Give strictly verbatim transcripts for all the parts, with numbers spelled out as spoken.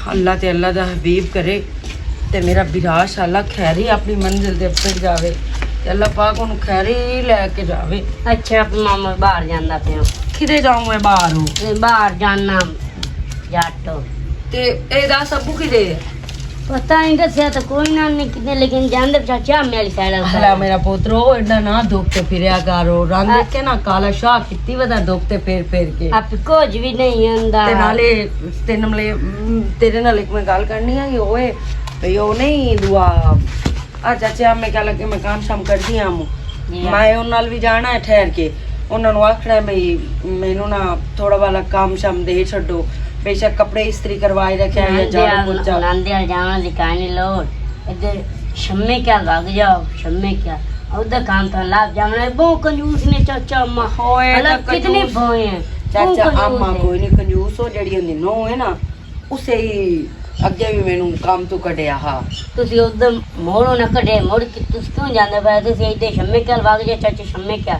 اللہ تے اللہ دا حبیب کرے تے میرا برا شالا خیر ہی اپنی منزل تے پہنچ جاوے تے اللہ پاک اونوں خیر ہی لے کے جاوے۔ اچھا، اپنے ماما باہر جانا پیا۔ کدے جاؤں میں باہر ہوں؟ میں باہر جانا جٹ۔ تے اے دس ابو کدے؟ پتہ نہیں، دسیا تو کوئی نہ نہیں کتنے، لیکن جاندے پچھا چاہ میری سائڈ۔ اللہ میرا پوترو، ایڈا نہ دکھ تے پھریا کرو۔ رنگ آ- دیکھ کے نا کالا شاہ کتی ودا دکھ تے پھر پھر کے۔ آپ کچھ بھی نہیں ہوندا۔ تے نالے تین ملے، م، تیرے نال ایک میں گل کرنی ہے، یہ ہوئے، یہ نہیں دعا۔ آ چاچے، آ میں کیا لگے، میں کام شام کر دیا ہوں۔ جی۔ میں ان نال بھی جانا ہے ٹھہر کے۔ انہاں نوں آکھنا ہے بھئی، مینوں نا تھوڑا والا کام شام دے چھڈو۔ بے شک کپڑے استری کروا ہی رکھیا ہے، جھاڑو پوچا۔ ناندیال جانا دی کہانی لوڑ۔ ادھر شمے کیا بھاگ جاؤ، شمے کیا۔ ادھر کام تھا لاپ جانا ہے، بہت کنجوس نے چاچا اماں۔ ہوئے حالانکہ نا کتنی کنجوس۔ بھوئے ہیں، بہت چاچا کنجوس اماں ہے۔ کوئی نہیں کنجوس، ہو جڑی ہوندی نو ہے نا، اسے ہی اگے بھی مینوں کام تو کڈیا ہا۔ تسی ادھر موڑو نہ کڈے، موڑ کے تسی کیوں جاندے پے؟ تسی ایڈے شمے کیا لوا کے جے چاچے شمے کیا؟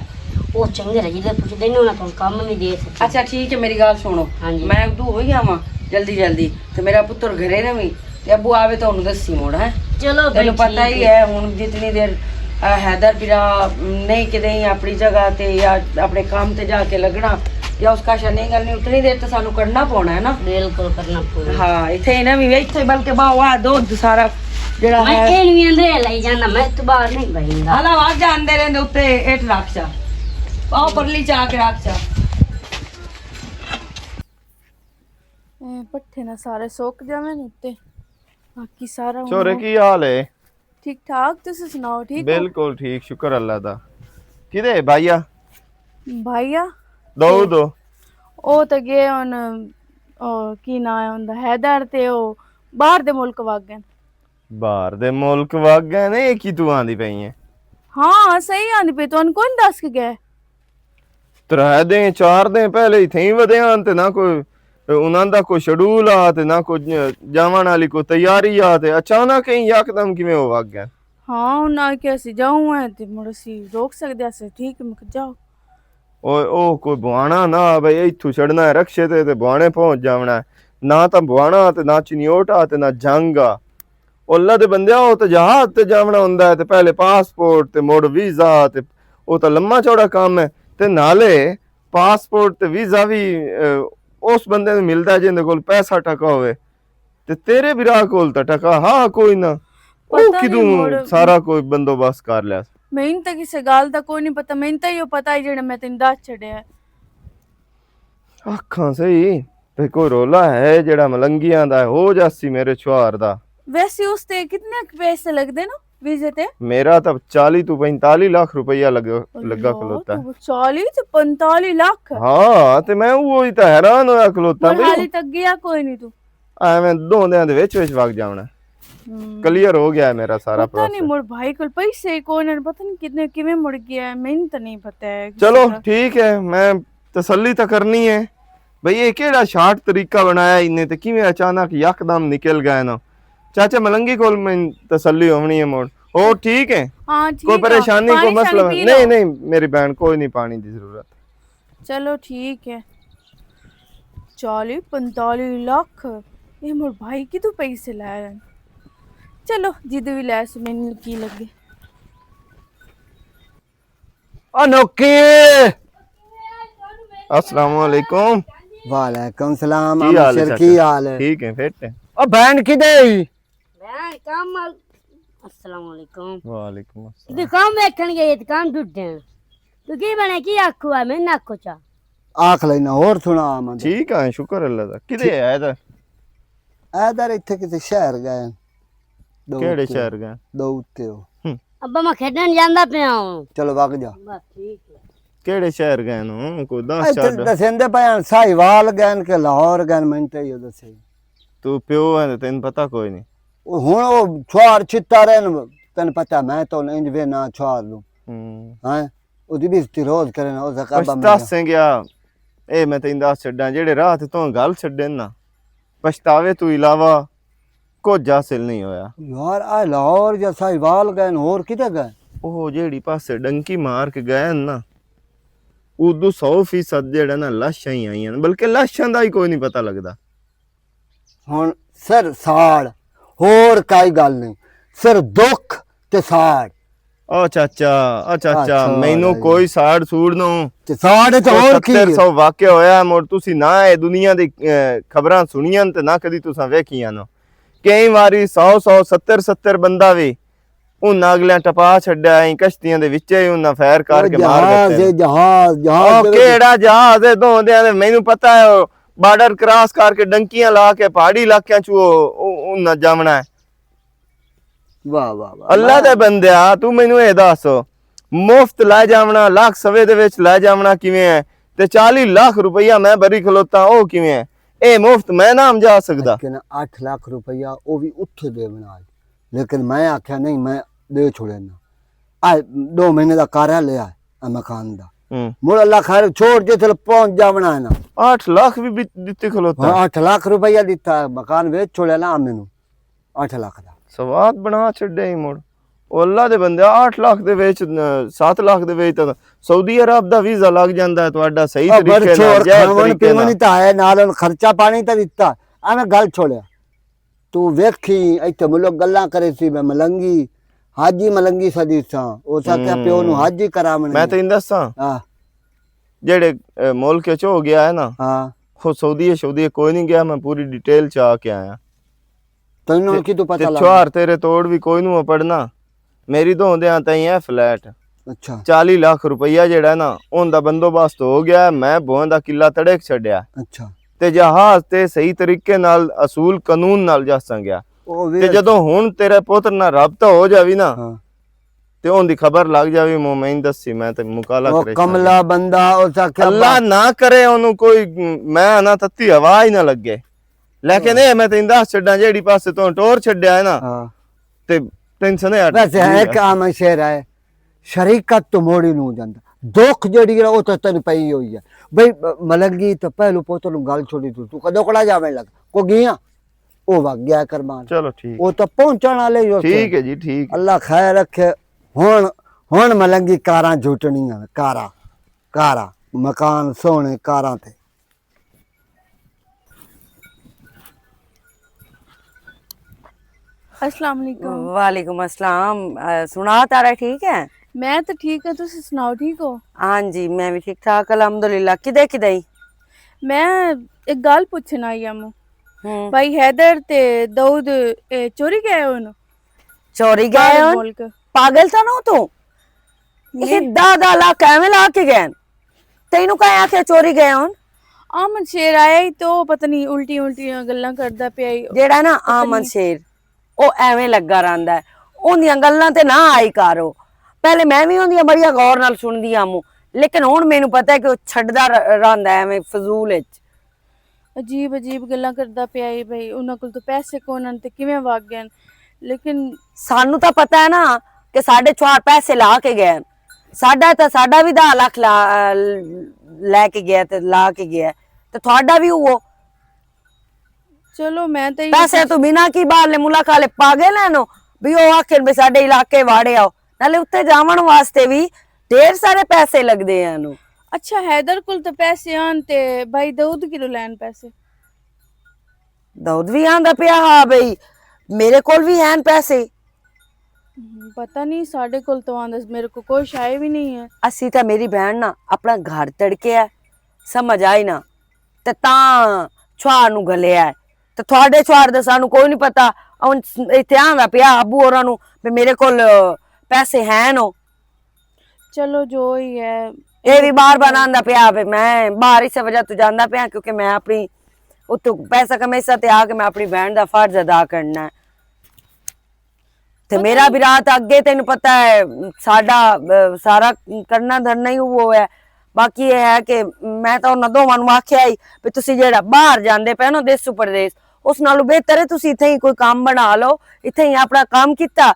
او چنگے رہی دے پوچھدے نے، انہاں توں کم نہیں دے سکے۔ اچھا ٹھیک ہے، میری گل سنو۔ ہاں جی۔ میں ادھر ہوئی آواں جلدی جلدی، تے میرا پتر گھرے رہویں، تے ابو آوے تو انہوں دسی موڑ ہے۔ چلو بھائی، تینوں پتہ ٹھیک ہی ہے۔ ہے، ہن جتنی دیر، آ، حیدر بیرا نہیں کدے اپنی جگہ تے یا اپنے کام تے جا کے لگنا، یا اس کا شا نہیں کرنی، اتنی دیر تو سانو کرنا پونا ہے نا۔ بالکل کرنا پونا۔ ہاں، اتھے ہی نہ بھی، اتھے بلکہ باہر دو سارا جڑا میں ہے۔ اینویں اندرے لائی جانا، میں تو باہر نہیں بہندا۔ ہلا آ جاندے رہندے، اتھے ایٹ رکھ چا، آؤ پرلی چا کے رکھ چا۔ اے پٹھے نہ سارے سوک جاویں اتے، باقی سارا ہن چھورے، کی حال ہے؟ ٹھیک ٹھاک، تسی سناؤ، ٹھیک ہو؟ بالکل ٹھیک، شکر اللہ دا۔ کدے بھائیا؟ بھائیا؟ دو تے دو۔ او تے گئے ہن، او کی ناں ہے اوندا، حیدر، تے او باہر دے ملک وگ گئے۔ باہر دے ملک وگ گئے نے، اے کی تو آندی پئی ہے؟ ہاں، صحیح آندی پئی، تانوں کون دس کے گئے؟ ترے دن، چار دن پہلے ہی تھیں ودے آن تے نہ کوئی انہاں دا کوئی شیڈول آ تے نہ کوئی جاون والی کوئی تیاری آ، تے اچانک ہی یکدم کیویں ہو وگ گئے؟ ہاں، انہاں آکھیا سی جاؤں ہے تے مڑ اسی روک سکدے آسے، ٹھیک ہے، میں کہا جاؤ۔ اوئے، او کوئی بوانا نہ، بھئی، ایتھوں چھڑنا ہے رکشے تے، تے بوانے پہنچ جاونا ہے۔ نہ تاں بوانا تے نہ چنیوٹ آ تے نہ جنگ آ۔ او اللہ دے بندیا، او تے جہاز تے جاونا ہوندا ہے، تے پہلے پاسپورٹ، تے مڑ ویزا، تے او تاں لمبا چوڑا کام ہے۔ تے نالے پاسپورٹ تے ویزا وی، اے، اس بندے نوں ملدا ہے جیندے کول پیسہ ٹکا ہوئے۔ تے تیرے بھرا کول تاں ٹکا ہا کوئی نہ۔ او پتہ نہیں کدوں مڑ سارا کوئی بندوبست کر لیا۔ مینوں تاں کسے گل دا کوئی نہیں پتہ، مینوں تاں ایہو پتہ ہے جیہڑا میں تینوں دس چھڈیا ہے۔ آکھاں صحیح، تے کوئی رولا ہے جیہڑا ملنگیاں دا ہے، ہو جاسی میرے چھوار دا۔ ویسے اس تے کتنے کُ پیسے لگدے نا ویزے تے؟ میرا تاں چالی توں پینتالی لاکھ روپیہ لگ-، لگا اللہ، کھلوتا ہے۔ تو چالی تے پینتالی لاکھ؟ ہاں، تے میں وہی تاں حیران ہویا کھلوتا ہن بھئی۔ حالی تک گیا کوئی نہیں تو؟ ایویں دو دیاں دے وچ وچ وگ جاونا۔ ہم۔ کلیئر ہو گیا ہے میرا سارا پروسیس۔ پتہ نہیں مڑ بھائی کول پیسے کون ہیں، پتہ نہیں کتنے، کیویں مڑ گیا ہے، مینوں تاں نہیں پتہ ہے کسے دا۔ چلو ٹھیک ہے، میں تسلی تاں کرنی ہے۔ بھئی، یہ کیڑا شارٹ طریقہ بنایا انہیں تے کیویں اچانک یکدم نکل گئے نا؟ چاچا ملنگی کول میں تسلی ہونی ہے مڑ۔ او ٹھیک ہے؟ ہاں، ٹھیک ہے۔ کوئی پریشانی، کوئی مسئلہ؟ نہیں، نہیں، میری بہن، کوئی نہیں پانی دی ضرورت۔ چلو ٹھیک ہے۔ چالی پینتالی لاکھ، یہ مڑ بھائی کدوں پیسے لے رہے ہیں؟ چلو، جدوں بھی لے سو، مینوں کی لگے۔ او نوکی! السلام علیکم۔ وعلیکم السلام، کی حال ہے امشر، چاچا؟ کی حال ہے؟ ٹھیک ہے، فٹ ہے۔ او بہن کدے ہی؟ بہن کام وال-، السلام علیکم۔ وعلیکم السلام۔ دکان ویکھن گئے، دکان ٹوٹ گئے۔ تو کی بنے، کی آکھو ہے، میں نہ آکھو چا۔ آکھ لینا، اور سنا آمد۔ ٹھیک ہے، شکر اللہ دا۔ کدے ہے ادھر؟ ادھر اتھے کسے شہر گئے۔ دو کیڑے اتھے۔ شہر گئے؟ دو اتھے ہو۔ ہم۔ ابا، میں کھیڈن جاندا پیا ہوں۔ چلو، وگ جا۔ بس ٹھیک ہے۔ کیڑے شہر گئے نو؟ کوئی دس اتھے چھڈ۔ دسیندے پے ہن، ساہیوال گئے ہن کہ لاہور گئے ہن، مینوں تے ایہو دسے۔ تو پیو ہے تے تینوں پتہ کوئی نہیں۔ او ہن او چھوار چھتا رہن، تینوں پتہ میں تو انج وے نہ چھوار لوں۔ ہم۔ ہاں، او دی بے عزتی روز کرے نا، او زکا بم پچھتا سیں گیا۔ اے میں تینوں دس چھڈاں، جیڑے راہ تے تو گل چھڈے نا، پچھتاوے تو علاوہ کچھ حاصل نہیں ہویا۔ یار، اے لاہور یا ساہیوال گئے نے، ہور کدھر گئے؟ او جیڑی پاسے ڈنکی مار کے گئے نا، ادو سو فیصد جیڑا نا لاشاں ہی آئیاں نے، بلکہ لاشاں دا ہی کوئی نہیں پتہ لگدا۔ ہن سر ساڑ، ہور کائی گل نہیں، سر دکھ تے ساڑ۔ او چاچا، او چاچا، اچھا، مینوں راجا۔ کوئی ساڑ سوڑ نو۔ تے ساڑ تے او ہور کی ستر ہے؟ سو واقعہ ہویا ہے، مڑ تسی نہ اے دنیا دی، اے، خبراں سنیاں تے نہ کدی تساں ویکھیاں نو۔ کئی واری سو، سو، ستر، ستر بندہ وی انہاں اگلیاں ٹپا چھڈیا، ایں کشتیاں دے وچ ہی انہاں فائر کر او کے مار جہاز دتے ہے، نے۔ جہاز، جہاز او دے وچ۔ کیڑا جہاز ہے؟ دو دے، مینوں پتہ ہے، او بارڈر کراس کر کے، ڈنکیاں لا کے، پہاڑی علاقیاں چ او، او، انہاں جاونا ہے۔ واہ، واہ، واہ، اللہ واہ۔ دے بندیا، تو مینوں اے دس، مفت لے جاونا، لاکھ سوے دے وچ لے جاونا کیویں ہے؟ تے چالی لاکھ روپیہ میں بری کھلوتا، او کیویں ہے؟ اے مفت میں نہ ہم جا سکدا؟ لیکن اٹھ لاکھ روپیہ او وی اتھے دے بنا، لیکن میں آکھیا نہیں، میں دے چھوڑے نا۔ آ دو مہینے دا کرایہ لیا ہے مکان دا۔ ہوں۔ مڑ اللہ خیر چھوڑ جے تھل پہنچ جاونا ہے نا۔ اٹھ لاکھ بھی بت-، دتے کھلوتا؟ ہاں، اٹھ لاکھ روپیہ دتا ہے، مکان ویچ چھوڑیا نا مینوں۔ اٹھ لاکھ دا۔ سواد بنا چھڈے ہی مڑ۔ او اللہ دے بندے، اٹھ لاکھ دے وچ، ن-، ست لاکھ دے وچ تاں سعودی عرب دا ویزا لگ جاندا ہے، تہاڈا صحیح او طریقے نال، چھوڑ، جائز کھاون طریقے پیون نال۔ ہی تاں ہے، نال ہن خرچہ پانی تاں دتا۔ ایویں گل چھوڑیا۔ تو ویکھی، ایتھے ملک گلاں کرے سی، میں ملنگی، حاجی ملنگی سدی ساں۔ او سا کیا پیو نو ہوں۔ حاجی کراونے میں نے۔ تینوں دساں، ہاں۔ جڑے، اے، ملک وچ ہو گیا ہے نا، ہاں۔ او سعودی، سعودی کوئی نہیں گیا، میں پوری ڈیٹیل چ آ کے آیا۔ تینوں تے، کی تو پتہ تے لگ چھوار گیا؟ تیرے توڑ بھی کوئی نوں پڑنا۔ میری تو ہوندے آ تائیں ہے فلیٹ۔ اچھا۔ چالی لاکھ روپیہ جڑا ہے نا، اون دا بندوبست ہو گیا ہے، میں بھوئیں دا قلعہ تڑک چھڈیا۔ اچھا۔ تے جہاز تے صحیح طریقے نال اصول قانون نال جاساں گیا۔ او وی تے اچھا۔ جدوں ہن تیرے پتر نال رابطہ ہو جاوی نا، ہاں۔ تے اون دی خبر لگ جاوی، مومن دسی، میں تے مکالا او کرے کملا بندہ، او سا کیا اللہ بات؟ نہ کرے اونوں کوئی، میں نہ تتی ہوا ہی نہ لگے۔ لیکن اے میں تینوں دس چھڈاں، جیڑی پاسے تو ٹور چھڈیا ہے نا، ہاں۔ تے ٹینشن ہے۔ ویسے ہے ایک عام شعر ہے، شریکت تو موڑی نو جاندا۔ دکھ جیڑی ہے، او تے تینوں پئی ہوئی ہے۔ بھئی، ملنگی تو پہلو پوتو نو گل چھوڑی تو، تو کدو کڑا جاویں لگ، کو گیا؟ او وگ گیا کرمان۔ چلو ٹھیک۔ او تو پہنچن والے ہی اتھے۔ ٹھیک ہے جی، ٹھیک ہے۔ اللہ خیر رکھے۔ ہن، ہن ملنگی کاراں جھوٹنیاں، کاراں، کاراں، مکان سونے کاراں تے۔ السلام علیکم۔ وعلیکم السلام۔ آ، سنا تارا ٹھیک ہے؟ میں تو ٹھیک ہاں، تسی سناؤ، ٹھیک ہو؟ ہاں جی، میں بھی ٹھیک ٹھاک، الحمدللہ۔ کدے کدے ہی؟ میں ایک گل پوچھن آئی ہم۔ ہوں۔ بھائی حیدر تے داؤد، اے، چوری گئے ہون؟ چوری گئے باہر ہون؟ ملک۔ پاگل تاں نہ تو؟ نہیں۔ اے دادا لا کیویں لا کے گئے؟ تینوں کہے آکھے چوری گئے ہون؟ احمد شیر آیا ہی تو پتہ نہیں الٹی الٹیاں گلاں کردا پیا ہی۔ جیڑا نا پتہ احمد نہیں۔ شیر، او ایویں لگا رہندا ہے۔ اوندیاں گلاں تے نہ آئی کرو۔ پہلے میں وی اوندیاں بڑیاں غور نال سنڑدی آموں، لیکن ہن مینوں پتہ ہے کہ او چھڈدا ر-، رہندا ہے ایویں فضول اچ۔ عجیب عجیب گلاں کردا پیا اے بھائی، انہاں کول تو پیسے کون ہن تے کیویں وگ گئے ہن؟ لیکن سانوں تاں پتہ ہے نا کہ ساڈے چھوار پیسے لا کے گئے ہن۔ ساڈا تاں، ساڈا وی دہ لکھ لا، لے کے گیا تے لا کے گیا ہے۔ تے تھوڑا وی ہوو۔ چلو، میں تے ایہو پیسے سوچ- تو بنا کی باہر لے ملا کالے پاگل ہیں نو، بھی او آکھن بھی ساڈے علاقے واڑے آؤ۔ نالے اتھے جاون واسطے وی ڈھیر سارے پیسے لگدے ہیں نو۔ اچھا، حیدر کول تے پیسے آن تے بھائی داؤد کیوں لین پیسے؟ داؤد وی آندا پیا ہا بھائی، میرے کول وی ہیں پیسے۔ ہم، پتہ نہیں، ساڈے کول تو آندا، میرے کو کوئی شے وی نہیں ہے۔ اسی تے میری بہن نا اپنا گھر تڑکے ہے، سمجھ آئی نا، تے تاں چھوار نو گھلیا ہے۔ تے تھوڑے چھوار دا سانو کوئی نہیں پتا۔ ہن ایتھے آندا پیا ابو ہوراں نو، بھی میرے کول پیسے ہیں نو۔ چلو جو ہی ہے۔ اے وی بار بار آندا پیا وے، میں باہر اسے وجہ تو جاندا پیا کیونکہ میں اپنی اتو پیسہ کمیسا تے آ کے میں اپنی بہن دا فرض ادا کرنا ہے۔ تے میرا بھی رات اگے تینوں پتا ہے، ساڈا، اے، سارا کرنا دھرنا ہی وہ ہے۔ باقی یہ ہے کہ میں تو انہاں دوواں نوں آکھیا ہی کہ تسی جیڑا باہر جاندے پے نو دیسو پردیس، اس نالوں بہتر ہے تسی اتھے ہی کوئی کام بنا لو، اتھے ہی اپنا کام کیتا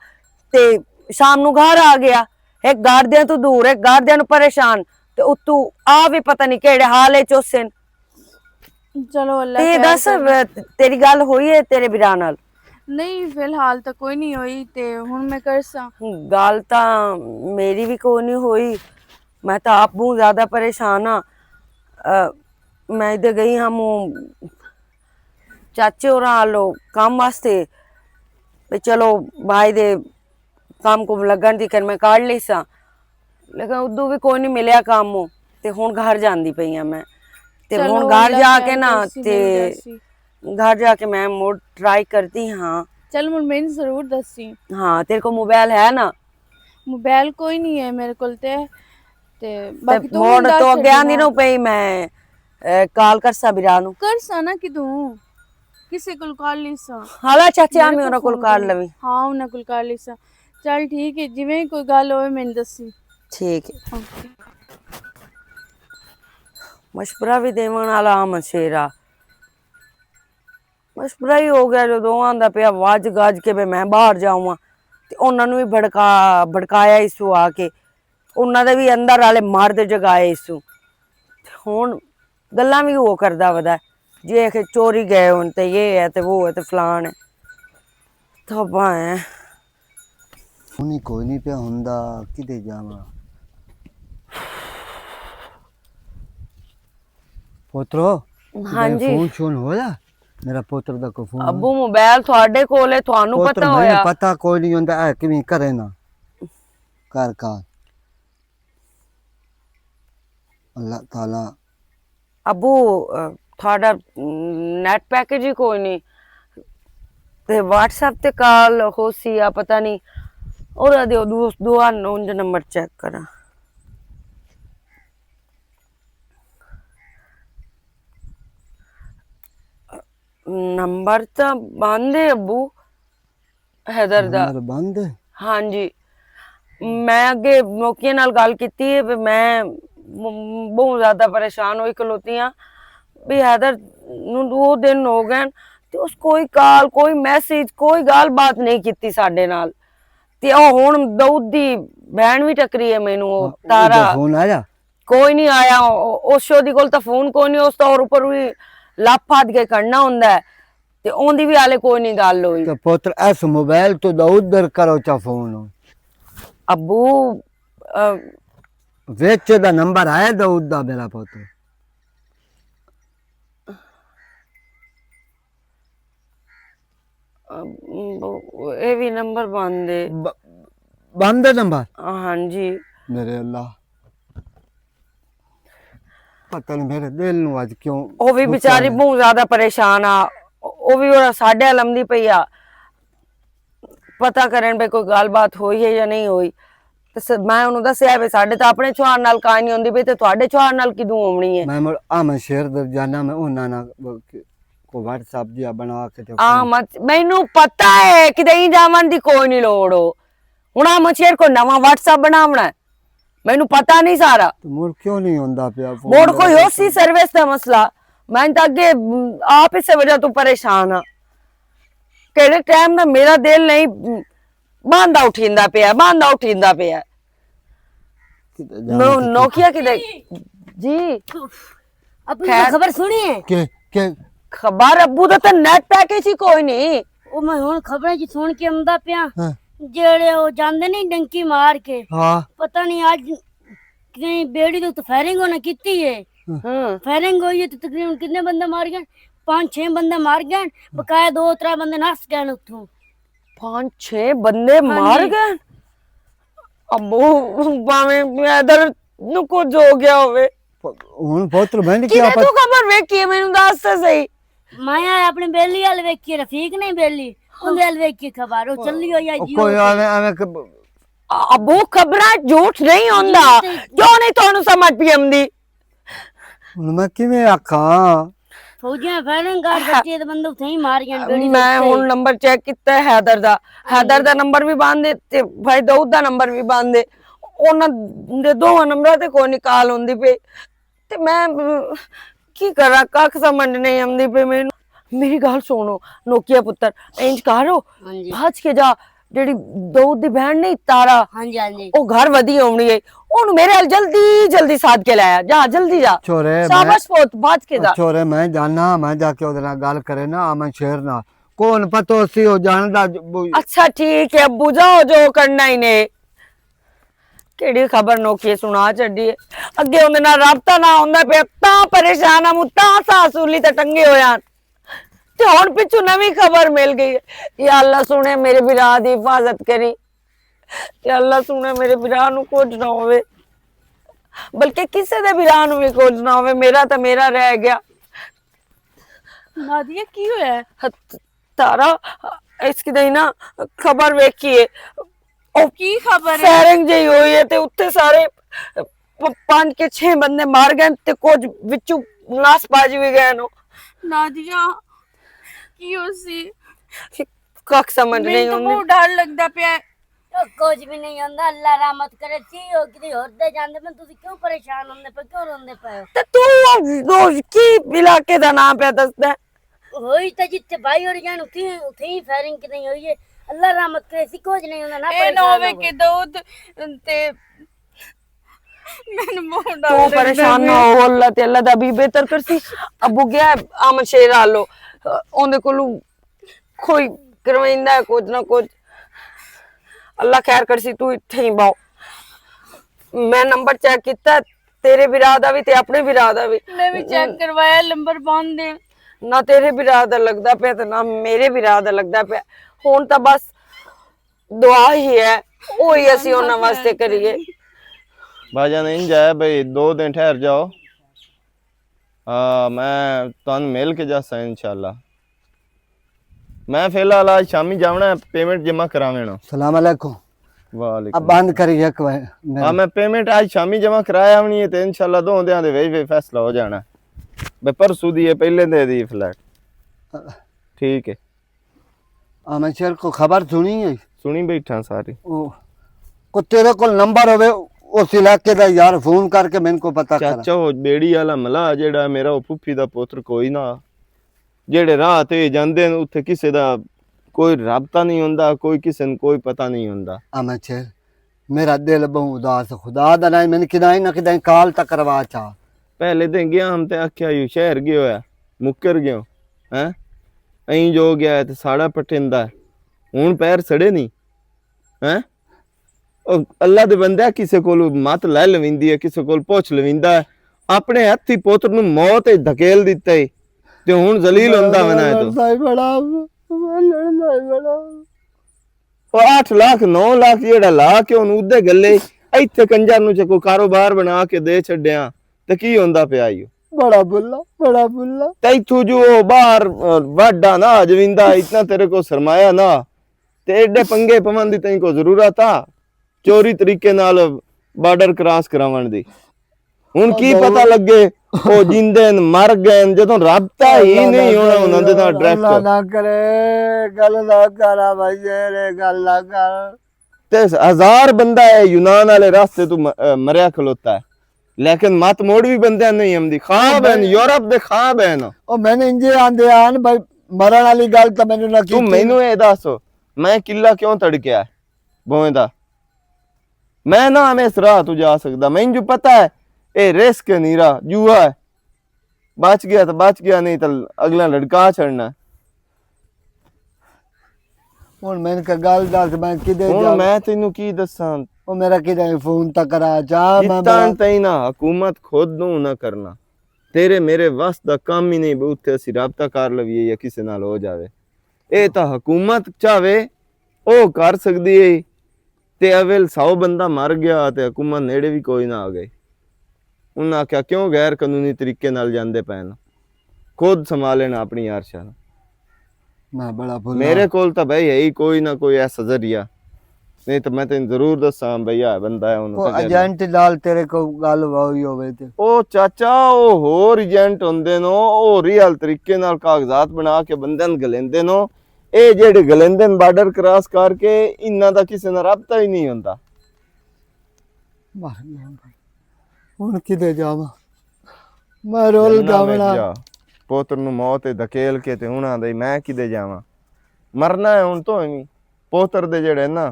تے شام نوں گھر آ گیا۔ ایک گھر دیاں تو دور، ایک گھر دیاں نوں پریشان، تے اتو آ وی پتہ نہیں کیڑے حال اچ ہوسن۔ چلو، اللہ تے خیر دس، کرے۔ تیری گل ہوئی ہے تیرے بھرا نال؟ نہیں، فی الحال تو کوئی نہیں ہوئی، تے ہن میں کرساں۔ گل تاں میری وی کوئی نہیں ہوئی، میں تاں آپ بہت زیادہ پریشان ہاں۔ اے، میں ادھر گئی ہاں، مو-، چاچے ہوراں آلو کم واسطے، تے چلو بھائی دے کم کو لگن دی کر میں کاڑ لیساں، لیکن ادوں وی کوئی نہیں ملیا کم۔ تے ہن گھر جاندی پئی آں میں۔ تے ہن گھر جا کے نا، تے گھر جا کے میں مڑ ٹرائی کردی ہاں۔ چل مڑ میں ضرور دسی۔ ہاں، تیرے کو موبائل ہے نا؟ موبائل کوئی نہیں ہے میرے کول تے۔ تے باقی تو مڑ تو اگے آندی نو پئی میں، اے، کال کرساں بیرا نو۔ کرساں نا کدوں؟ کسے کول کال لیساں۔ ہالا چاچے آمی انہاں کول کال لوی۔ ہاں، انہاں کول کال لیساں۔ چل ٹھیک ہے، جویں کوئی گل ہوئے میں دسی۔ ٹھیک ہے۔ مشورہ بھی دیون والا آ مشیرا۔ مشورہ ہی ہو گیا جو دوواں دا پیا واج گاج کے بھی میں باہر جاؤں ہاں۔ تے انہاں نوں بھی بھڑکا، بھڑکایا اس سو آ کے۔ انہاں دے وی اندر والے مرد جگائے اس سوں۔ ہن گلاں وی او کردا ودا ہے، جے کہ چوری گئے ہن تے یہ ہے تے وہ ہے تے فلان ہے۔ توبہ ہے۔ ہونی کوئی نہیں پیا ہوندا، کدے جاواں؟ پوترو، ہاں جی۔ فون شون ہویا؟ میرا پوتر دا کوئی فون ابو، موبائل تھوڑے کول ہے، تھانوں پتہ ہویا؟ پتہ کوئی نہیں ہوندا، اے کیویں کرے نا۔ کر کال۔ اللہ تعالیٰ۔ ابو، تھوڑا نیٹ پیکج ہی کوئی نہیں۔ تے واٹس ایپ تے کال ہو سی یا پتہ نہیں۔ اور دے دوست دعا نونج نمبر چیک کراں۔ نمبر تاں بند ہے ابو، حیدر دا۔ نمبر بند ہے؟ ہاں جی۔ میں اگے موقعے نال گل کیتی ہے، بھی میں م-، بہت زیادہ پریشان ہوئی کھلوتی ہاں، بھی حیدر نوں دو دن ہو گئے تے اس کوئی کال، کوئی میسج، کوئی گل بات نہیں کیتی ساڈے نال۔ تے او ہن داؤد دی بہن وی ٹکری ہے مینوں، او ہاں، تارا۔ فون آیا؟ کوئی نہیں آیا، او-، اس شو دی کول تاں فون کوئی نہیں، اس تاں اور اوپر وی لپ پھد کے کھڑنا ہوندا ہے۔ تے اوندی وی حالے کوئی نہیں گل ہوئی۔ تے پتر، اس موبائل تو داؤد در کرو چا فون۔ ابو، آ، وچ دا نمبر آیا داؤد دا میرا پتر؟ اب، ب-، اے وی نمبر بند ہے۔ ب-، بند ہے نمبر؟ ہاں جی۔ میرے اللہ، پتہ نہیں میرے دل نو اج کیوں او وی دکھ بیچاری آیا۔ بہت زیادہ پریشان آ۔ او وی اور ساڈے علم دی پئی آ۔ پتہ کرن بے کوئی گل بات ہوئی ہے یا نہیں ہوئی۔ تے س-، میں انہوں دسیا وے، ساڈے تاں اپنے چھوہر نال کہانی ہوندی پئی، تے تہاڈے چھوہر نال کدوں ہونی ہے؟ میں مڑ آ میں شیر در جانا، میں انہاں نال کو واٹس ایپ جیا بنا کے تے آ مت، مینوں پتہ ہے، کدے ہی جاون دی کوئی نہیں لوڑ ہو۔ ہن آ میں شیر کو نواں واٹس ایپ بناونا ہے۔ مینوں پتہ نہیں سارا۔ تے مڑ کیوں نہیں ہوندا پیا فون مڑ کوئی میرا ہو سی سروس دا مسئلہ۔ میں تاں اگے، م، آپ اسے وجہ تو پریشان ہاں۔ کہڑے ٹائم دا میرا دل نہیں، م، باندا اٹھیندا پیا، باندا اٹھیندا پیا۔ کدھر جانا نو-، کدھر؟ نوکیا کدھر؟ جی۔ ابو، خیر۔ خبر سنی ہے؟ کہ، کہ؟ خبر ابو دا تے نیٹ پیکج ہی کوئی نہیں۔ او میں ہن خبراں چ سن کے آندا پیا۔ ہاں۔ جیڑے او جاندے نہیں ڈنکی مار کے۔ ہاں۔ پتہ نہیں اج کہیں بیڑی دے تے فائرنگ انہاں کیتی ہے۔ ہاں۔ فائرنگ ہوئی ہے تے تقریباً کتنے بندے مار گئے؟ پانچ چھ بندے مار گئے، بقایا دو ترے بندے نس گئے اتھوں۔ پانچ چھ بندے ہاں مار جی۔ گئے؟ ابو، باویں ادھر نو کچھ ہو گیا ہوئے۔ ہن پتر بہن کیا کدے پت- تو خبر ویکھی ہے، مینوں دس تے صحیح۔ میں آیا اپنے بیلی وال ویکھی، رفیق نہیں بیلی، اندے وال ویکھی خبر، او چلی ہوئی ہے او جی کوئی او۔ ایویں، ایویں کہ ابو، خبراں جھوٹ نہیں ہوندا۔ جی، تے کیوں نہیں تانوں سمجھ پی آمدی؟ ہن میں کیویں آکھاں؟ فوجیاں فائرنگ کر سکتی ہے تے بندے اتھے ہی مار گئے، بیڑی دے میں اتھے۔ ہن نمبر چیک کیتا ہے حیدر دا۔ ہاں حیدر جی۔ دا نمبر بھی بند ہے تے بھائی داؤد دا نمبر بھی بند ہے۔ انہاں دے دوواں نمبراں تے کوئی نہیں کال ہوندی پئی۔ تے میں، م، کی کراں، ککھ سمجھ نہیں آندی پئی مینوں۔ میری گل سنو، نوکیا پتر، انج کرو، ہاں جی۔ بھج کے جا، جیڑی داؤد دی بہن نہیں، تارا، ہاں جی، ہاں جی۔ او گھر ودی آونی ہے، اونوں میرے ال جلدی، جلدی ساتھ کے لایا، جا، جلدی جا۔ چھوڑے، میں شاباش پوت، بھج کے جا۔ چھوڑے، میں جانا، میں جا کے اودے نال گل کرے نا، میں شیر نال۔ کون پتہ سی او جاندا ج-، بو- اچھا، ٹھیک ہے ابو، جاؤ، جو کرنا ہی نے۔ کیڑی خبر نوکیے سنا چڈی ہے۔ اگے اوندے نال رابطہ نہ ہوندا پیا، تاں پریشان آں، موں تاں ساہ سولی تے ٹنگے ہوئے ہن۔ تے ہن پچھوں نویں خبر مل گئی ہے۔ یا اللہ سونے، میرے بھرا دی حفاظت کری۔ یا اللہ سونے، میرے بھرا نوں کچھ نہ ہووے، بلکہ کسے دے بھرا نوں وی کچھ نہ ہووے۔ میرا تے میرا رہ گیا۔ نادیہ، کی ہویا ہے؟ تارا، اس کی دئی نا خبر ویکھی ہے۔ او کی خبر ہے؟ فائرنگ جئی ہوئی ہے تے اتھے سارے پ-، پنج کے چھ بندے مار گئے تے کچھ وچوں نس بھج وی گئے نو۔ نادیہ، کی ہو سی؟ کک سمجھ نہیں تو آندی۔ بہت ڈر لگدا پیا ہے۔ او کچھ بھی نہیں ہوندا، اللہ رحمت کرے۔ سی او کدی ہور دے جاندے پے، تسی کیوں پریشان ہوندے پے، کیوں روندے پے ہو؟ تے تو او، او کی علاقے دا نام پیا دسدا ہے؟ ہوئی تے جتھے بھائی اور جان اتھی، اتھی فائرنگ کدی ہوئی ہے۔ اللہ رحمت کرے، سی کچھ نہیں ہوندا، نہ اے نہ پریشان ہووے ہوو۔ کہ دود تے مینوں بہت ڈر تو لگدا پریشان نہ پیا۔ ہو، اللہ تے اللہ دا بھی بہتر کرسی۔ ابو گیا ہے آمن شیر آلو، اوندے کولوں کوئی کرویندا ہے کچھ نہ کچھ۔ اللہ خیر کرسی، تو اتھے ہی باؤ۔ میں نمبر چیک کیتا، تیرے بھرا دا وی تے اپنے بھرا دا وی۔ میں وی چیک کروایا، نمبر بند ہے۔ نہ تیرے بھرا دا لگدا پیا تے نہ میرے بھرا دا لگدا پیا۔ ہن تاں بس دعا ہی ہے، اوہی اسی انہاں واسطے کریے۔ بھاجان انج ہے بھئی، دو دن ٹھہر جاؤ۔ ہاں، میں تہانوں مل کے جاساں انشاءاللہ۔ میں فی الحال آج شامی جاونا ہے، پیمنٹ جمع کراونا۔ السلام علیکم۔ وعلیکم اب بند السلام۔ کری ایک وے-، ہاں، میں پیمنٹ آج شامی جمع کرایا آونی ہے تے انشاءاللہ دو دیاں دے وچ وچ فیصلہ ہو جانا ہے۔ بے پرسوں دی ہے، پہلے دے دی فلیٹ۔ ٹھیک ہے۔ ہاں، میں شہر کو خبر سنی ہے۔ سنی بیٹھا ساری۔ او، کو تیرے کول نمبر ہوے، اس علاقے دا یار فون کر کے میں کو پتہ کرا۔ چاچا، او بیڑی والا ملا جیڑا میرا، او پھوپھی دا پوتر کوئی نہ۔ جیڑے راہ تے جاندے نے، اتھے کسے دا کوئی رابطہ نہیں ہوندا، کوئی کسے نوں کوئی پتہ نہیں ہوندا۔ آ میں چھے، میرا دل بہوں اداس، خدا دا نام، میں نے کدائیں نہ کدائیں کال تک کروا چا۔ پہلے تے گیا ہم تے آکھیا یو شہر گیا ہویا، مکر گیا، ہیں؟ ایں جو گیا ہے تے ساڑا پٹھیندا ہے۔ ہن پیر سڑے نہیں، ہیں؟ او اللہ دے بندے، کسے کول مت لے لویندی ہے، کسے کول پوچھ لویندا ہے۔ اپنے ہتھی پوتر نوں موت وچ دھکیل دتا ہے تے ہن ذلیل ہوندا ونا ہے تو۔ لڑنا ہی بڑا، لڑنا ہی بڑا۔ او اٹھ لاکھ، نو لاکھ جیڑا لا کے ہن اودے گلے، ایتھے کنجر نوں چکو کاروبار بنا کے دے چھڈیا، تے کی ہوندا پیا ایو؟ بڑا بلا، بڑا بلا۔ تے ایتھوں جو او باہر، آ، واڈا نہ جویندا، اتنا تیرے کو سرمایہ نہ، تے ایڈے پنگے پون دی تیں کو ضرورت آ؟ چوری طریقے نال بارڈر کراس کراون دی۔ ہن کی پتہ لگے، او جیندے ہن، مر گئے ہن، جدوں رابطہ ہی نہیں ہونا انہاں دے نال ڈائریکٹ۔ اللہ نہ کرے، گل نہ کرا بھائی، اے گل نہ کر۔ تے ہزار بندہ ہے یونان والے راستے تو م-، اے، مریا کھلوتا ہے، لیکن مت موڑ بھی بندے نہیں ہم دی خواب ہیں، یورپ دے خواب ہیں۔ او میں نے انجے آندے آن بھائی، مرن والی گل تو مینوں نہ تو کیتی۔ مینوں اے دس، میں قلعہ کیوں تڑکیا ہے بھوئیں دا؟ میں نہ ہمیں اس راہ تو جا سکدا، مینوں جو پتہ ہے اے رسک ہے، نیرا جوا ہے۔ بچ گیا تو بچ گیا، نہیں تو اگلا لڑکا چھڑنا۔ ہن میں کہ گل دس، میں کدے ہن جاواں؟ میں تینوں کی دساں؟ او میرا کدے فون تک کرا جا، میں جتان بڑا تئیں نہ حکومت خود نوں نہ کرنا۔ تیرے میرے وس دا کام ہی نہیں، بہت اسی رابطہ کر لویے یا کسے نال ہو جاوے۔ اے تاں حکومت چاہے، او کر سکدی ہے۔ تے اول سو بندہ مر گیا تے حکومت نیڑے وی کوئی نہ آ گئی۔ انہاں آکھیا، "کیوں غیر قانونی طریقے نال جاندے پئے ناں؟ خود سنبھالن اپنی عرشاں ناں۔" میں بڑا بھلا۔ میرے کول تاں بھائی ہے ہی کوئی نہ کوئی ایسا ذریعہ۔ نہیں تاں میں تینوں ضرور دساں بھئی، آ بندہ ہے، انہوں او تے جانا۔ ایجنٹ نال تیرے کو گل ہوئی ہووے تے۔ او چاچا، او ہور ایجنٹ ہوندے نو، او ریئل طریقے نال کاغذات بنا کے بندے نوں گلیندے نو۔ اے جیڑے گلیندے نے بارڈر کراس کر کے، انہاں دا کسے نال رابطہ ہی نہیں ہوندا۔ مر گیا۔ ہن کدے جاواں؟ میں رول جنہاں میں گاونا۔ جا، پوتر نوں موت تے دھکیل کے تے ہن آندا ای میں کدے جاواں؟ مرنا ہے ہن تو ایویں۔ پوتر دے جیڑے نا،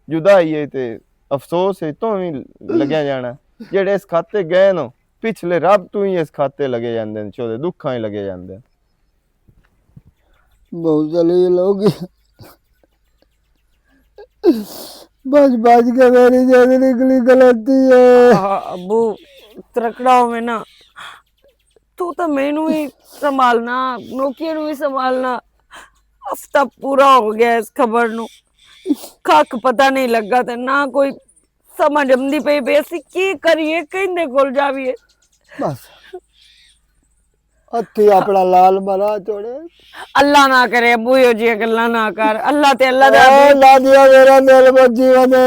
جدائی ہے تے افسوس ہے تو ایویں لگیا جانا۔ جیڑے اس کھاتے گئے نو، پچھلے رب تو ہی اس کھاتے لگے جاندے نے، چودے دکھاں ہی لگے جاندے نے۔ بہت ذلیل ہو گیا۔ بچ بچ کے میری جان نکلی غلطی ہے۔ آہ، ابو، ترکڑا ہوئے نا، تو تے مینوں وی سنبھالنا، نوکیاں نوں وی سنبھالنا۔ ہفتہ پورا ہو گیا اس خبر نوں، کھ پتہ نہیں لگا تے نہ کوئی سمجھ آندی پئی بے اسی کی کریے، کہندے کول جاویے۔ بس، ہتھی اپنا لال مرا چھوڑے۔ اللہ نہ کرے ابو، ایہو جیاں گلاں نہ کر۔ اللہ تے اللہ دا اے حبیب۔ اللہ دیا میرا دل بچی ودے۔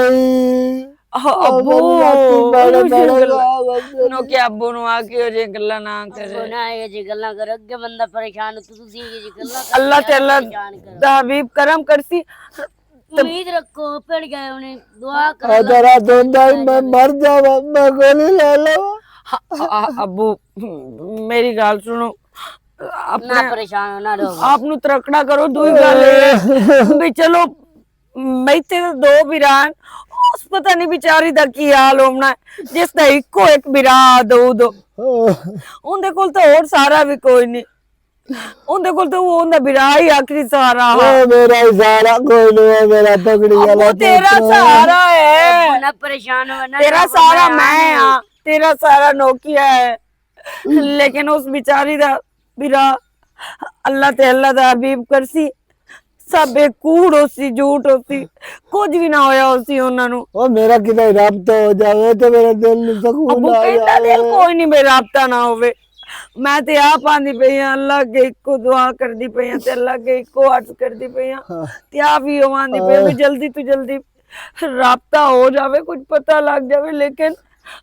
آہ، ابو، میری رات کی بڑے ایہو جیاں بڑے گلاں۔ نو کہ ابو نو آ کے ایہو جیاں گلاں نہ کرے۔ ابو نہ ایہو جیاں گلاں کرو، اگے بندہ پریشان ہو، تسی ایہو جیاں گلاں کر اللہ کے تے اللہ پریشان کرو۔ دا حبیب کرم کرسی۔ امید رکھو، پڑ گئے انہیں دعا کرو۔ اے تیرا دوندا ہی میں مر جاواں، میں گولی لے لواں۔ ہاں، آ-، ابو، میری گل سنو۔ اپنے نہ پریشان ہو، نہ رو۔ آپ نو ترکڑا کرو، دوئی گل اے ہے بھی چلو، میں تے دو بیران، اس پتہ نہیں بیچاری دا کی حال ہونا ہے، جس دا اکو ایک بیرا دو دو۔ اون دے کول تے اور سارا بھی کوئی نہیں۔ اون دے کول تے اون دا بیرا ہی آخری سہارا ہا۔ او میرا ہی سہارا کوئی نہیں ہے، میرا پکڑی والا ابو تیرا پتر۔ سہارا ہے۔ ابو نہ پریشان ہو، نہ تیرا سہارا میں ہاں، تیرا سہارا نوکیا ہے۔ لیکن اس بیچاری دا بیرا اللہ تے اللہ دا حبیب کرسی، سب ایک کوڑ ہوسی، جھوٹ ہوسی، کچھ بھی نہ ہویا ہوسی انہاں نوں۔ او میرا کدے رابطہ ہو جاوے تے میرا دل نوں سکون ابو آ کہندا جاوے۔ دل کوئی نہیں بے رابطہ نہ ہووے۔ میں تے آپ آندی پئی ہاں، اللہ اگے اکو دعا کردی پئی ہاں تے اللہ اگے اکو عرض کردی پئی ہاں۔ ہاں۔ تے آپ ہی آندی پئی ہاں، ہاں۔ بھی جلدی تو جلدی رابطہ ہو جاوے، کچھ پتہ لگ جاوے، لیکن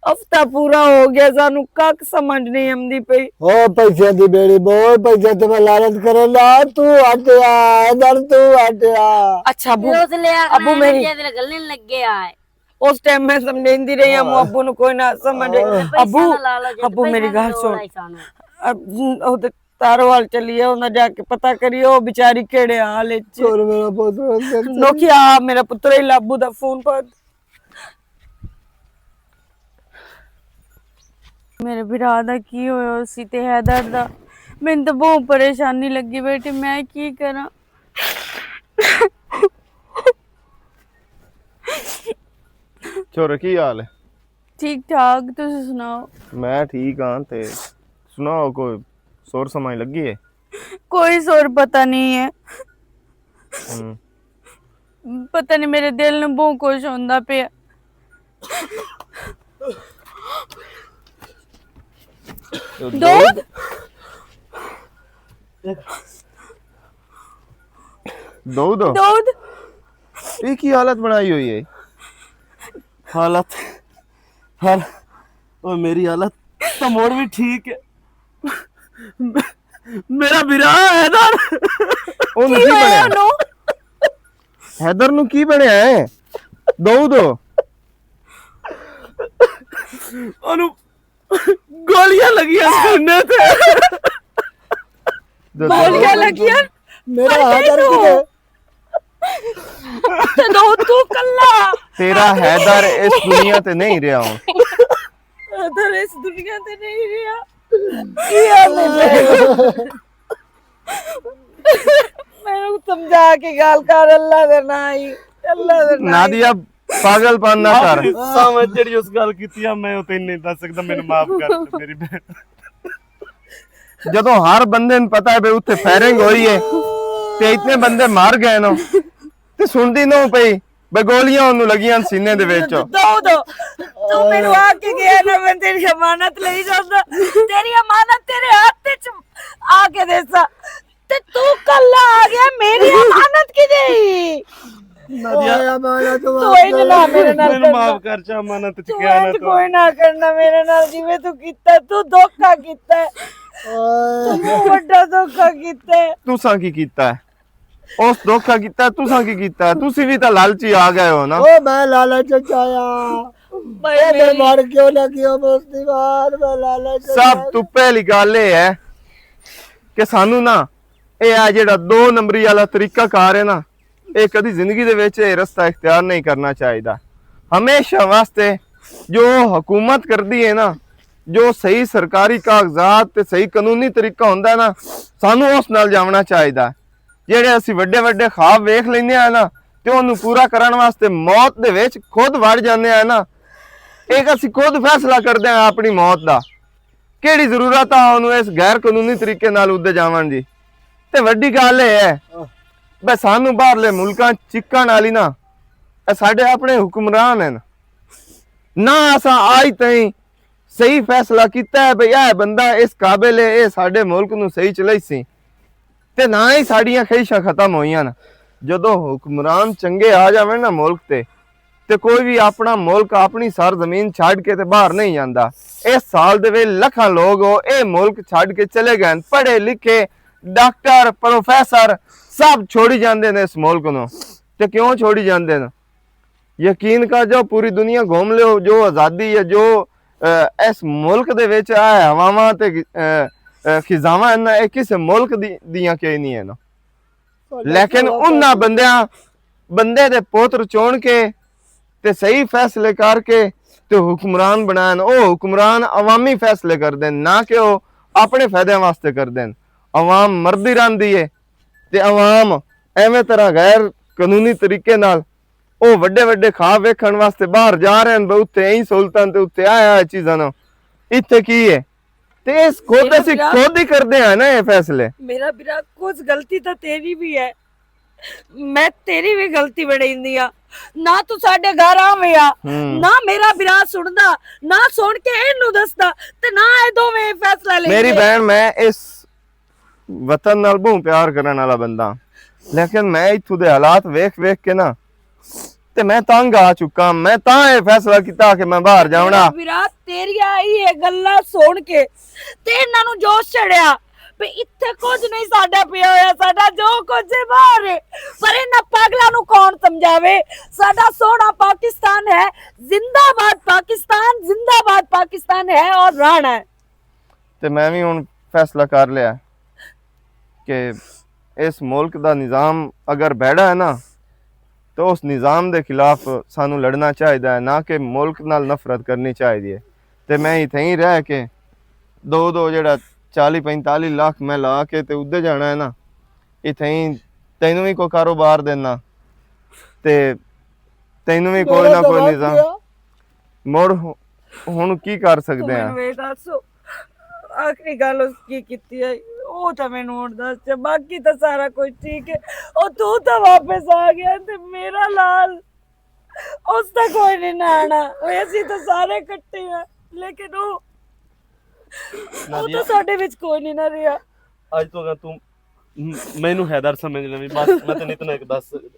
ہفتہ پورا ہو گیا، سانو کک سمجھ نہیں آندی پئی۔ او پیسے دی بیڑی بول، پیسے تے میں لالچ کرے لا، تو ہٹیا، ادھر تو ہٹیا۔ اچھا ابو، ابو میری گل نہیں لگے آئے۔ اس ٹائم میں سمجھاندی رہی ہاں، ابو نو کوئی نہ سمجھے۔ ہاں۔ ابو، ابو میری گل سن۔ اب، او تے تاروال چلیے، انہاں جا کے پتہ کریے، او بیچاری کیڑے حال وچ۔ اور میرا پتر اندر چلیے۔ نوکیا، میرا پتر ہی لابو دا فون پر۔ میرے بھرا دا کی ہویا سی تے حیدر دا؟ مینوں تے بہت پریشانی لگی بیٹھی، میں کی کراں؟ چھوڑ، کی حال ہے؟ ٹھیک ٹھاک، تسی سناؤ؟ میں ٹھیک ہاں، تے سناؤ، کوئی سور سمجھ لگی ہے؟ کوئی سور پتہ نہیں ہے۔ ہوں۔ پتہ نہیں، میرے دل نوں بہت کچھ ہوندا پیا۔ دود؟ دود؟ دود؟ یہ کی حالت بنائی ہوئی ہے؟ حالت؟ حال-، او میری حالت تو موڑ بھی ٹھیک ہے۔ میرا برا حیدر۔ اونوں کی بنیا؟ حیدر نوں کی بنیا ہے؟ دو دو۔ اونوں گولیاں لگیاں سینے تے۔ گولیاں لگیاں؟ میرا حیدر کدھر؟ تے دو تو کلا۔ تیرا حیدر اس دنیا تے نہیں رہیا ہن۔ حیدر اس دنیا تے نہیں رہیا۔ کی حال ہے؟ میں سمجھا کے گل کر، اللہ دے ناں ہی، اللہ دے ناں ہی۔ نادیہ، پاگل پن نہ کر۔ سامنے جڑی اس گل کیتی آ، میں او تینوں نہیں دس سکدا، مینوں معاف کر دے میری بہن۔ جدوں ہر بندے نوں پتہ ہے بھئی اتھے فائرنگ ہوئی ہے تے اتنے بندے مر گئے نا، تے سنتی نہ پئی بھئی گولیاں اونوں لگیاں سینے دے وچ۔ دو دو، تو میرے آ کے گیا نا، میں تیری امانت لئی جاندا، تیری امانت تیرے ہاتھ وچ آ کے دیسا۔ تے تو کلا آ گیا، میری امانت کی دے؟ نادیہ، اوئے امانت تو معاف کر۔ مینوں معاف کر، چا امانت چ تو کیا نہ انج تو۔ کوئی نہ کرنا میرے نال، جویں تو کیتا، تو دھوکا کیتا ہے۔ اوئے۔ تو بہت وڈا دھوکا کیتا ہے۔ تساں کی کیتا ہے؟ اس دھوکا کیتا ہے، تساں کی کیتا ہے؟ تسی بھی تاں لالچی آ گئے ہو نا۔ او میں لالچ چ آیا۔ بھائی اے میں میری مر کیوں نہ گیا مسلمان، میں لالچ چ سب آیا۔ تو پہلی گل اے ہے کہ سانو نا اے آ جڑا دو نمبری والا طریقہ کار ہے نا، اے کدی زندگی دے وچ اے رستہ اختیار نہیں کرنا چاہیدا۔ ہمیشہ واسطے جو حکومت کردی ہے نا، جو صحیح سرکاری کاغذات تے صحیح قانونی طریقہ ہوندا ہے نا، سانو اس نال جاونا چاہیدا۔ جڑے اسی وڈے وڈے خواب ویکھ لیندے ہیں نا، تے اونوں پورا کرن واسطے موت دے وچ خود وڑ جاندے ہیں نا، ایک اسی خود فیصلہ کردے ہیں اپنی موت دا۔ کیڑی ضرورت آ اونوں اس غیر قانونی طریقے نال اُدے جاون دی؟ تے وڈی گل اے ہے، بس سانوں باہرلے ملکاں چکن والی نا، اے ساڈے اپنے حکمران ہن۔ نہ اساں آج تائیں صحیح فیصلہ کیتا ہے بھئی اے بندہ اس قابل ہے، اے ساڈے ملک نوں صحیح چلائی سی، تے نہ ہی ساڈیاں خواہشاں ختم ہوئیاں نا۔ جدوں حکمران چنگے آ جاون نا ملک تے، تے کوئی وی اپنا ملک، اپنی سر زمین چھڈ کے تے باہر نہیں جاندا۔ اس سال دے وچ لکھاں لوگ او اے ملک چھڈ کے چلے گئے ہن، پڑھے لکھے، ڈاکٹر، پروفیسر، سب چھوڑی جاندے نے اس ملک نوں۔ تے کیوں چھوڑی جاندے نے؟ یقین کر جاؤ، پوری دنیا گھوم لیو، جو آزادی ہے، جو، اے، اس ملک دے وچ آ ہواواں تے، اے، اے، خزاواں ہیں نا، اے کس ملک دی، دیاں کہیں نہیں ہے نا۔ لیکن انہاں بندیاں، بندے دے پوتر چون کے تے صحیح فیصلے کر کے تے حکمران بنائن۔ او حکمران عوامی فیصلے کر دین، نہ کہ او اپنے فائدے واسطے کر دین۔ عوام مردی رہندی ہے تے عوام ایویں طرح غیر قانونی طریقے نال او وڈے وڈے خواب ویکھن واسطے باہر جا رہے ہیں، بھئی اتھے ایں سہولتاں تے اتھے آیا چیزاں نال۔ اتھے کی ہے؟ تے اس خود میرا اسی برا خود ہی کردے ہیں نا یہ فیصلے۔ میرا برا، کچھ غلطی تاں تیری بھی ہے، میں تیری بھی غلطی بڑھائی دی آ۔ نہ تو ساڈے گھر آوے آ، ہوں۔ نہ میرا برا سندا، نہ سن کے اینوں دسدا، تے نہ اے دوویں فیصلہ لیندے۔ میری بہن، میں اس وطن نال بہت پیار کرن والا بندہ، لیکن میں اتھوں دے حالات ویکھ ویکھ کے نا، تے میں تنگ آ چکا، میں تاں اے فیصلہ کیتا کہ میں باہر جاونا۔ میرا برا، تیریاں ہی اے گلاں سن کے تے انہاں نوں جوش چڑھیا، پہ اتھے کچھ نہیں ساڈا پیا ہویا، ساڈا جو کچھ ہے باہر ہے۔ پر انہاں پاگلاں نوں کون سمجھاوے؟ ساڈا سوہنا پاکستان ہے، زندہ باد پاکستان، زندہ باد پاکستان ہے اور رہنا ہے۔ تے میں وی ہن فیصلہ کر لیا کہ اس ملک دا نظام اگر بہڑا ہے نا، تو اس نظام دے خلاف سانوں لڑنا چاہیدا ہے، نہ کہ ملک نال نفرت کرنی چاہیدی ہے۔ تے میں اتھے ہی رہ کے دو دو جڑا چالی پینتالی لاکھ میں لا کے تے ادھر جانا ہے نا، اتھے ہی تینوں وی کوئی کاروبار دینا تے تینوں وی کوئی نہ کوئی نظام۔ مڑ ہن کی کر سکدے ہاں؟ آخری گل اس کی کیتی ہے، او تاں مینوں ہن دس چا، باقی تاں سارا کچھ ٹھیک ہے۔ او توں تاں واپس آ گیا تے میرا لال، اس دا کوئی نہیں نہ آنا۔ او اسی تاں سارے کٹھے ہیں، لیکن او، او نادیہ، تاں ساڈے وچ کوئی نہیں نہ رہیا۔ اج تو اگر تم م-، مینوں حیدر سمجھ لویں، بس میں تینوں اتنا ایک دس سکدا۔